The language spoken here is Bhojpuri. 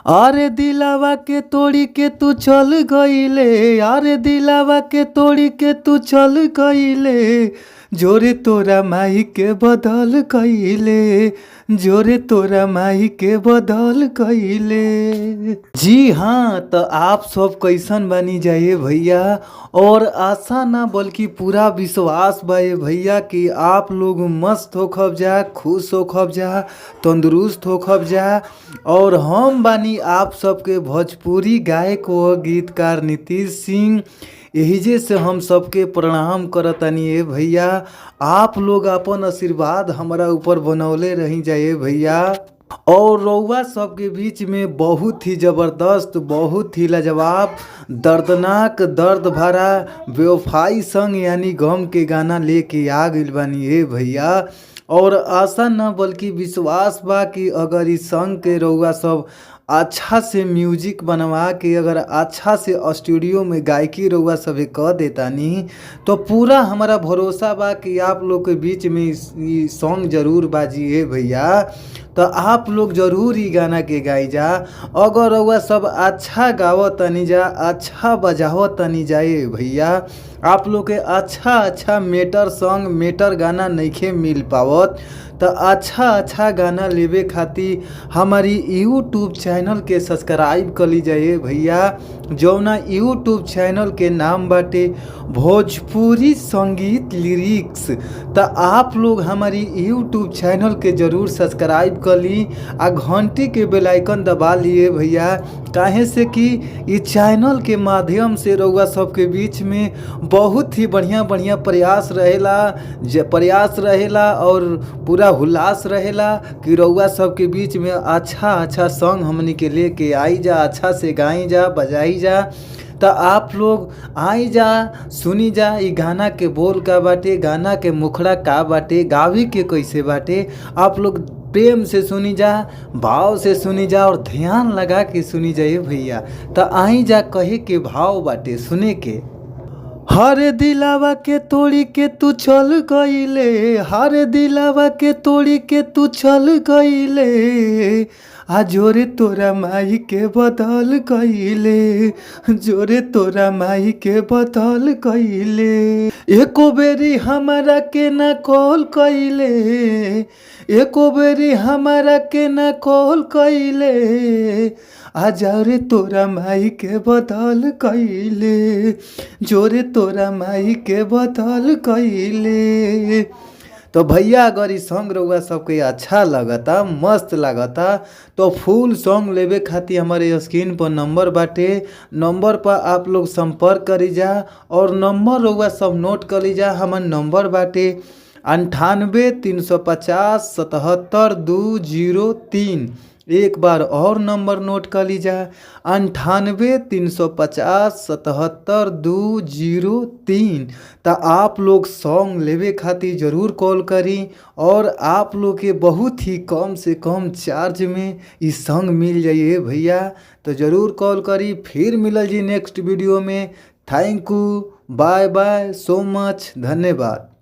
अरे दिलावा के तोड़ी के तू चल गईले, अरे दिलावा के तोड़ी के तू चल गईले, जोरे तोरा माई के बदल कईले, जोरे तोरा माई के बदल कईले। जी हाँ, तो आप सब कैसन बानी जाइए भैया, और आशा ना बल्कि पूरा विश्वास बा ये भैया कि आप लोग मस्त होखब जा, खुश होखब जा, तंदुरुस्त होखब जा। और हम बानी आप सबके भोजपुरी गायक व गीतकार नीतीश सिंह। एहिजे से हम सबके प्रणाम करतानी ए भैया। आप लोग अपन आशीर्वाद हमारा ऊपर बनौले रही जाइए भैया। और रउआ सबके बीच में बहुत ही ज़बरदस्त, बहुत ही लाजवाब, दर्दनाक, दर्द भरा बेवफाई संग यानी गम के गाना लेके आ गइल बानी ए भैया। और आशा न बल्कि विश्वास बा कि अगर इस संग के रउआ सब अच्छा से म्यूजिक बनवा के अगर अच्छा से स्टूडियो में गायकी रउआ सभे क देतानी तो पूरा हमारा भरोसा बा कि आप लोग के बीच में ई सॉन्ग जरूर बाजी ए भैया। तो आप लोग जरूर ई गाना के गाई जा। अगर रउआ सब अच्छा गावतनी जा, अच्छा बजावतनी जा ए भैया, आप लोग के अच्छा अच्छा मेटर सॉन्ग मेटर गाना नइखे मिल पावत तो अच्छा अच्छा गाना लेवे खातिर हमारी यूट्यूब चैनल के सब्सक्राइब कर ली जाइए भैया। जौना यूट्यूब चैनल के नाम बाटे भोजपुरी संगीत लिरिक्स। तो आप लोग हमारी यूट्यूब चैनल के जरूर सब्सक्राइब कर ली आ घंटी के बेल आइकन दबा लिए भैया। काहे से कि इस चैनल के माध्यम से रउआ सबके बीच में बहुत ही बढ़िया बढ़िया प्रयास रहेला, प्रयास रहेला और पूरा हुल्लास रहेला कि रउआ सबके बीच में अच्छा अच्छा सॉन्ग हमनी के लेके आई जा, अच्छा से गाई जा, बजाई जा। तो आप लोग आई जा, सुनी जा ई गाना के बोल का बाटे, गाना के मुखड़ा का बाटे, गावे के कैसे बाटे। आप लोग प्रेम से सुनी जा, भाव से सुनी जा और ध्यान लगा के सुनी जाइए भैया। तो आई जा कहे के भाव बाटे सुने के। हर दिलावा के तोड़ी के तू चल गईले, हर दिलावा के तोड़ी के तू चल गईले, आ जोरे तोरा माई के बदल कईले, जोरे तोरा माई के बदल कईले। एको बेरी हमरा के ना कॉल कईले, एको बेरी हमरा के ना कॉल कईले, आ जोरे तोरा माई के बदल कईले, जोरे तोरा माई के बदल कईले। तो भैया अगर ई सॉन्ग रउआ सबके अच्छा लगता, मस्त लगता तो फुल सॉन्ग लेवे खातिर हमारे स्क्रीन पर नंबर बाटे, नंबर पर आप लोग संपर्क करी जा और नंबर रउआ सब नोट कर ली जा। हमार नंबर बाटे 98 350 77 203। एक बार और नंबर नोट कर लीजा, 98 350 77 203। तो आप लोग सॉन्ग लेवे खातिर जरूर कॉल करी और आप लोग के बहुत ही कम से कम चार्ज में ई सॉन्ग मिल जाइए भैया। तो ज़रूर कॉल करी। फिर मिलल जी नेक्स्ट वीडियो में। Thank you, bye bye, so much, धन्यवाद।